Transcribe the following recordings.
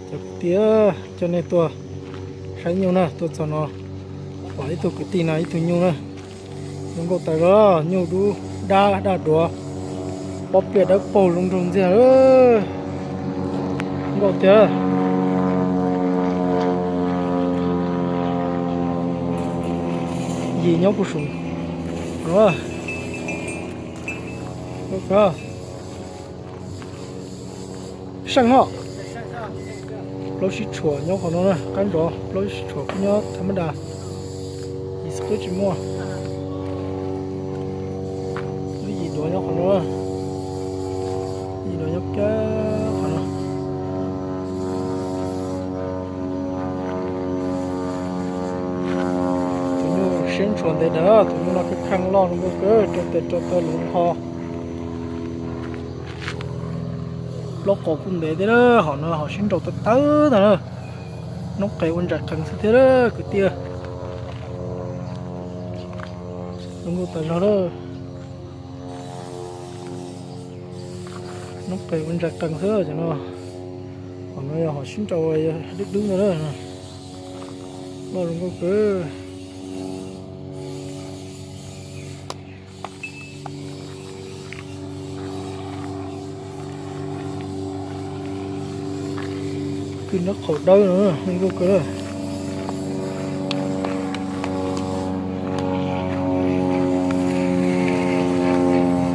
Cov kwv tij, coj nej tuaj saib nyuj na, tuaj txog no pom ib tug kwv tij no ib tug nyuj na. Zoo nkauj tas zog, nyuj dub dab daj duav, pob pliaj dawb paug zoo nraug ntxiag. Nkauj tiag. Yim nyob puag saum no. Seej hos. Plaub sib tshuam nyob qhov no na, qab ntsos plaub sib tshuam kuj nyob tha mab das. Yim xwb twb tsis muaj. Lub yim duav nyob qhov no, yim duav nyob kiag qhov no. Tus nyuj siab ntshua ntev dawb, tus nyuj no kheej kheej loj zoo nkauj kawg, rau tes rau taw luv qho. Plaub qos kuj ntev thiab, hom no hom sib nraus tawv tawv ntag na. Noob qes ua ntsais qees xwb thiab kwv tij. Zoo nkauj tas zog lawm. Noob qes ua ntsais qees xwb cov no. Hom no yog hom sib nraus dwb dwb ntag na. Loj zoo nkauj kawg. Kwj nraub qaum dawb no zoo nkauj kawg.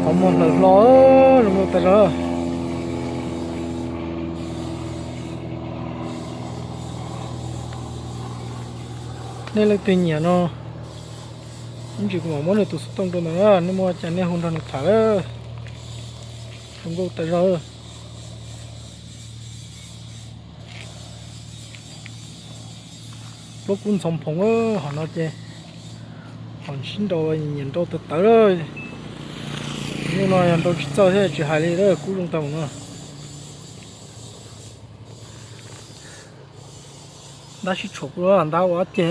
Qhov muag hlaws hlo, zoo nkauj tas zog. Nej leej twg nyiam no, ib ntsis kuv mam muab nws tus xov tooj rau ntawd na, nej muaj cas nej hu nrog nws tham lawm. Zoo nkauj tas zog. Plaub kub ntxhov phoov, hom no ces hom sib nraus nyiam nraus tawv tawv lawm. Nyuj no yog nraus tsis txawj thiab tsis hais li, kub zoo tag mus no. Ntab sib tshuam kuj ntab ua ob ceg.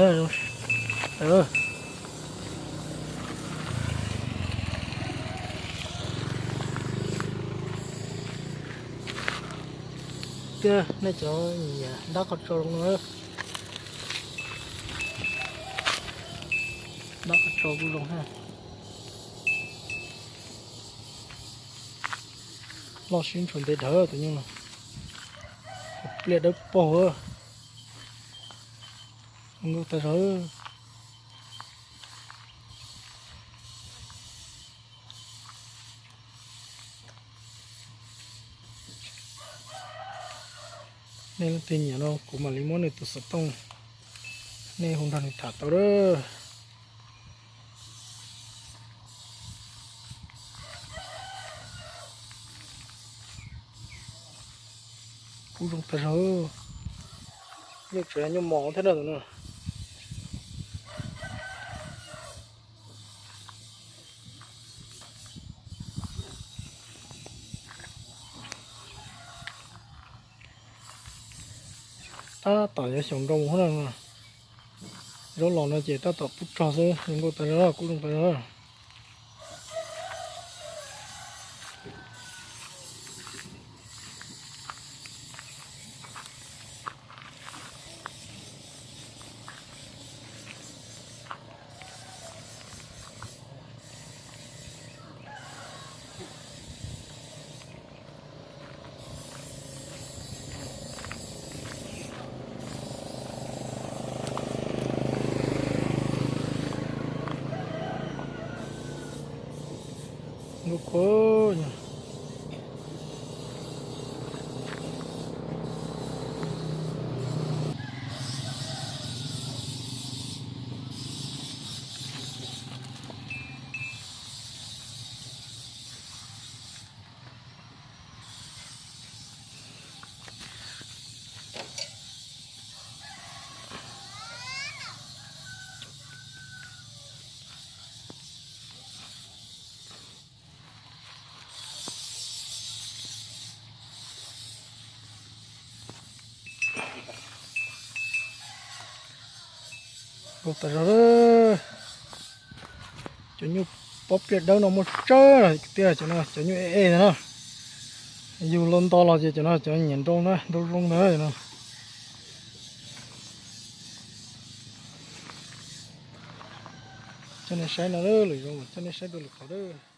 Tiag, nej cov nyiam ntab qhov tso zoo no. Ntab qhov tso kuj zoo thiab. Loj sib ntshuas ntev dhawv tus nyuj no. Pliaj dawb paug. Zoo nkauj tas zog. Nej leej twg nyiam no kuv mam li muab nws tus xov tooj, nej hu nrog nws tham tau lawm. Kub zoo tag zog. Nyuj tseem nyuj mos thiab na tus no. Tab tom yuav xyaum nroo hab na. Zaub los no ces tab tom pub rog xwb, zoo nkauj tas zog, kub zoo tas zog. Nkauj kawg. Nkauj tas zog. Cov nyuj pob pliaj dawb no muaj tsawg tiag, cov no cov nyuj ej ej ntag na. Yug los nto los ces cov no cov nyiam nrau na, nrau zoo ntag no. Coj nej saib no, lwm zaus mam coj nej saib dua lwm qhov a.